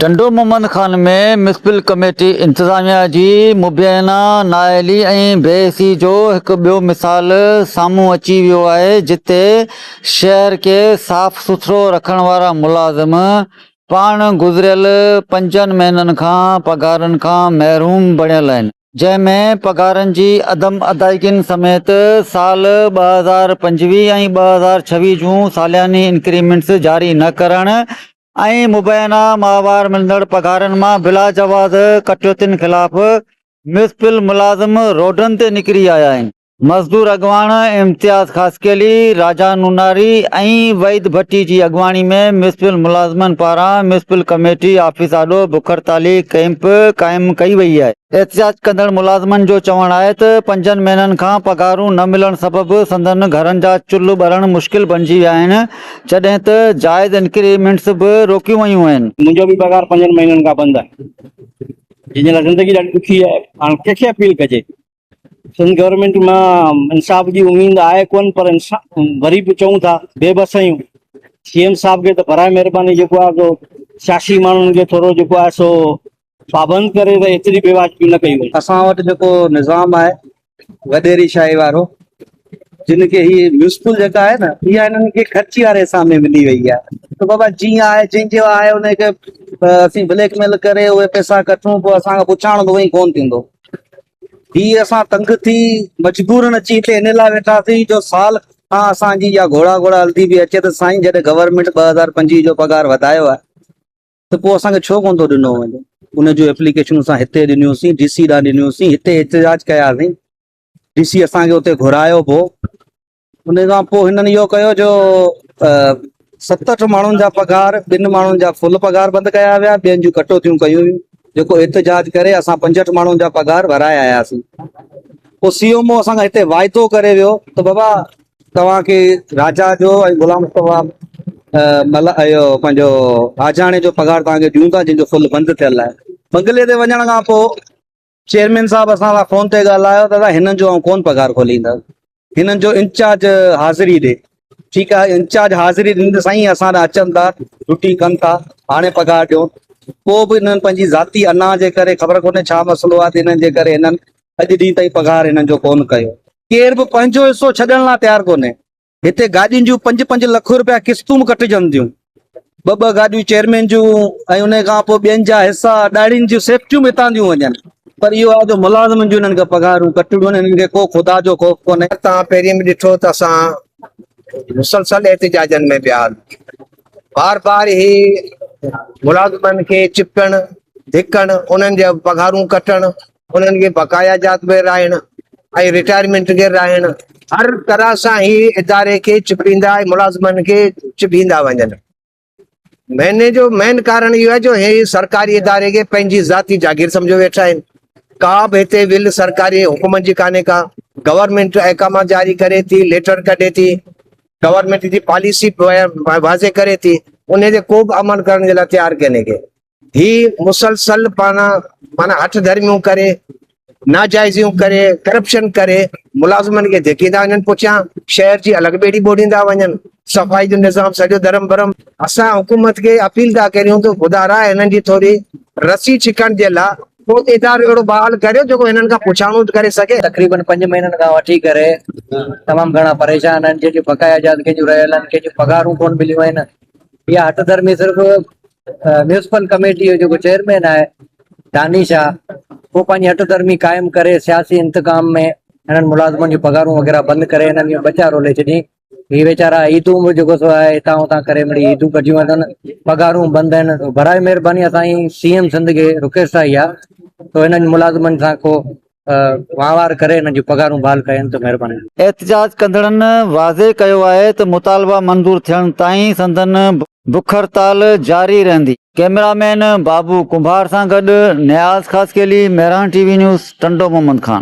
Tando Muhammad Khan ۾ municipal committee انتظاميا جي مبينا نااهلي ۽ بي حسي جو هڪ ٻيو مثال سامهون اچي ويو آهي جتي شهر کي صاف سٿرو رکڻ وارا ملازم پاڻ گذريل پنجن مهينن کان پگهارن کان محروم بڻيل آهن جنهن ۾ پگهارن جي عدم ادائيگين سميت سال 2025 ۽ 2026 جون سالياني انڪريمينٽس جاري نه ڪرڻ ۽ مبينا ماهوار ملندڙ پگهارن مان بلاجواز ڪٽوتين خلاف ميونسپل ملازم روڊن تي نڪري آيا آهن. مزدور اڳواڻ امتياز خاصخيلي، راجا نوناري ۽ وحيد ڀٽي جي اڳواڻي ۾ ميونسپل ملازمن پاران ميونسپل ڪميٽي آفيس آڏو بک هڙتالي ڪئمپ قائم ڪئي وئي آهي. احتجاج ڪندڙ ملازمن جو چوڻ آهي ته پنجن مهينن کان پگهارون نه ملڻ سبب سندن گهرن جا چلهه ٻرڻ مشڪل بڻجي ويا آهن، جڏهن ته جائز انڪريمينٽس به روڪيون ويون آهن. منهنجو به پگهار پنجن مهينن کان بند آهي، جنهن جي لاء زندگي ڏاڍي ڏکي آهي، هاڻ ڪنهن کي اپيل ڪجي؟ سنڌ گورنمينٽ مان انصاف جي اميد آهي ڪونه پر وري به چئون ٿا بي بس آهيون، سي ايم صاحب کي ته براء مهرباني جيڪو آهي سو سياسي ماڻهن کي ٿورو جيڪو آهي سو پابند ڪري ته ايتري بي واجبي نه ڪئي وڃي. اسان وٽ جيڪو نظام آهي وڏيري شاهي وارو جن کي هي ميونسپل جيڪا آهي نه اها هنن کي خرچي واري حساب ۾ ملي وئي آهي ته بابا جيئن آهي جنهن جو آهي ان کي اسين بليڪ ميل ڪري اهي پئسا ڪٺون پوء اسان کان پڇاڻو به وئي ڪون ٿيندو هي اسان تنگ ٿي مجبورن اچي هتي ان لاء ويٺاسين جو سال کان اسان جي اها گهوڙا گهوڙا هلندي پئي اچي ته سائين جڏهن گورنمينٽ 2025 جو پگهار وڌايو آهي ته پوء اسان کي ڇو ڪونه ٿو ڏنو وڃي؟ ان جون ايپليڪيشنون اسان هتي ڏنيونسين، ڊي سي ڏانهن ڏنيونسين، هتي احتجاج ڪياسين، ڊي سي اسان کي اتي گهرايو به هو، ان کان پوء هنن اهو ڪيو جو ست اٺ ماڻهن جا پگهار، ٻن ماڻهن جا فل پگهار بند ڪيا ويا، ٻين جون ڪٽوتيون ڪيون ويون، جيڪو احتجاج ڪري اسان پنجهٺ ماڻهن جا پگهار ڀرائي آياسين. پوء سي ايم او اسان کان هتي واعدو ڪري ويو ته بابا توهان کي راجا جو ۽ غلام مصطفيٰ مل اهو پنهنجو راجاڻي جو پگهار توهان کي ڏيون ٿا جنهن جو فل بند ٿيل آهي. بنگلي تي وڃڻ کان پوء چيئرمين صاحب اسان سان فون تي ڳالهايو ته دادا هنن جو آئون ڪونه پگهار کوليندس هنن جو انچارج حاضري ڏي ٺيڪ آهي انچارج حاضري ڏني ته سائين اسان ڏانهن اچن ٿا ڊيوٽي ڪن ٿا هاڻي پگهار ڏيو پوء به هنن پنهنجي ذاتي انا جي ڪري خبر ڪونهي ڇا مسئلو آهي ته هنن جي ڪري هنن اڄ ڏينهن تائين پگهار هنن جو ڪونه ڪيو. ڪير به پنهنجو حصو ڇڏڻ لاء تيار ڪونهي. هتي گاڏين جون پنج پنج لک روپيا قسطون به ڪٽجن ٿيون. ٻه ٻه گاڏيون چيئرمين جون ۽ ان کان پوء ٻين جا حصا، ڏاڙهين جون سيفٽيون به هتان ٿيون وڃن. پر اهو آهي جو ملازمن جون هنن کي پگهارون ڪٽڻيون آهن، هنن کي ڪو خدا جو خوف ڪونهي. توهان پهرين به ڏٺو ته اسان مسلسل احتجاجن ۾ پيا هلون. بار بار هي ملازمن کي چپڪڻ، ڌڪڻ، انهن جا پگهارون ڪٽڻ، انهن کي بقايا جات ۾ رهائڻ ۽ رٽائرمينٽ کي رهائڻ هر طرح سان هي اداري کي چپيندا ۽ ملازمن کي چپيندا وڃن مهيني جو مين ڪارڻ اهو آهي جو هي سرڪاري اداري کي پنهنجي ذاتي جاگير سمجهو ويٺا آهن ڪا به هتي ول سرڪاري حڪمن جي ڪانهي ڪا گورنمينٽ احڪامات جاري ڪري ٿي ليٽر ڪڍي ٿي گورنمينٽ جي پاليسي واضح ڪري ٿي ان تي ڪو به عمل ڪرڻ جي لاء تيار ڪونهي ڪي هي مسلسل پاڻ معنيٰ هٺ ڌرميون ڪري، ناجائزيون ڪري، ڪرپشن ڪري ملازمن کي ڌڪيندا وڃن پٺيان شهر جي الڳ ٻيڙي ٻوڙيندا وڃن، صفائي جو نظام سڄو درهم برهم. اسان حڪومت کي اپيل ٿا ڪريون ته خدارا هنن جي ٿوري رسي ڇڪڻ جي لاء ڪو ادارو اهڙو بحال ڪريو جيڪو هنن کان پڇاڻو ڪري سگهي. تقريبن پنج مهينن کان وٺي ڪري تمام گهڻا پريشان آهن جنهن جون بقايا جات ڪنهن جون رهيل آهن ڪنهن جون پگهارون ڪونه مليون آهن اها هٺ ڌرمي صرف ميونسپل ڪميٽي جو جيڪو چيئرمين آهي دانش آ اهو پنهنجي هٺ ڌرمي قائم ڪري سياسي انتقام ۾ هنن ملازمن جون پگهارون وغيره بند ڪري هنن جون ٻچا رولي ڇڏي هي ويچارا عيدون به جيڪو سو آهي هتان هتان ڪري مڙئي عيدون ڪڍيون اٿن پگهارون بند آهن برائي مهرباني اسان جي سي ايم سنڌ کي رڪويسٽ آئي آ ته هنن ملازمن سان ڪو وهنوار ڪري هنن جون پگهارون بحال ڪين ته مهرباني. احتجاج ڪندڙن واضح ڪيو آهي ته مطالبا منظور ٿيڻ تائين سندن بک هڙتال جاري رهندي. ڪئميرا مين بابو ڪنڀار سان گڏ Niaz Khaskheli, Mehran T V news, Tando Muhammad Khan.